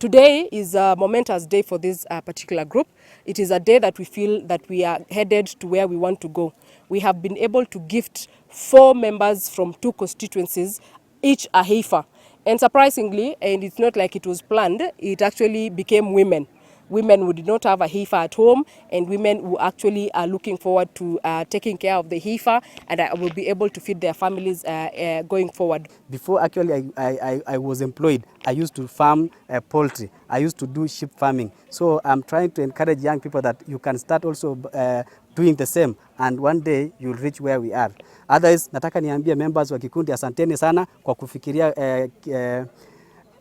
Today is a momentous day for this particular group. It is a day that we feel that we are headed to where we want to go. We have been able to gift four members from two constituencies, each a heifer. And surprisingly, and it's not like it was planned, it actually became women. Women who did not have a heifer at home and women who actually are looking forward to taking care of the heifer and will be able to feed their families going forward. Before actually I was employed, I used to farm poultry. I used to do sheep farming. So I'm trying to encourage young people that you can start also doing the same and one day you'll reach where we are. Others, nataka niambie members wa kikundi, asanteni sana kwa kufikiria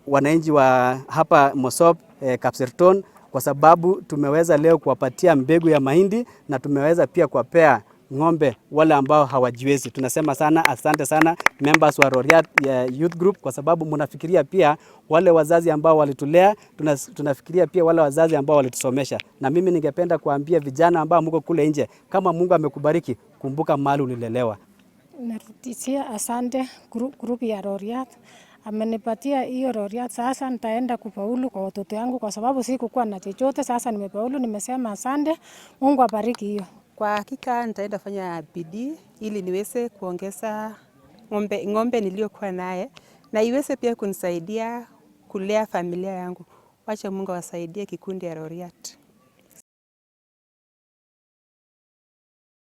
wananchi wa hapa Mosop, Kapserton, kwa sababu tumeweza leo kuwapatia mbegu ya mahindi na tumeweza pia kuwapea ng'ombe wale ambao hawajiwezi. Tunasema sana asante sana members wa Roriat Youth Group kwa sababu mnafikiria pia wale wazazi ambao walitulea, tunafikiria pia wale wazazi ambao walitusomesha. Na mimi ningependa kuambia vijana ambao mko kule nje, kama Mungu amekubariki, kumbuka mahali ulilelewa. Narudishia asante group ya Roriat, amenipatia hiyo Roriat. Sasa nitaenda kufaulu kwa watoto yangu, kwa sababu sikukuwa na chochote. Sasa nimefaulu, nimesema asante, Mungu abariki hiyo. Kwa hakika nitaenda fanya bidii ili niweze kuongeza ng'ombe niliyokuwa naye na iweze pia kunisaidia kulea familia yangu. Wacha Mungu awasaidie kikundi ya Roriat.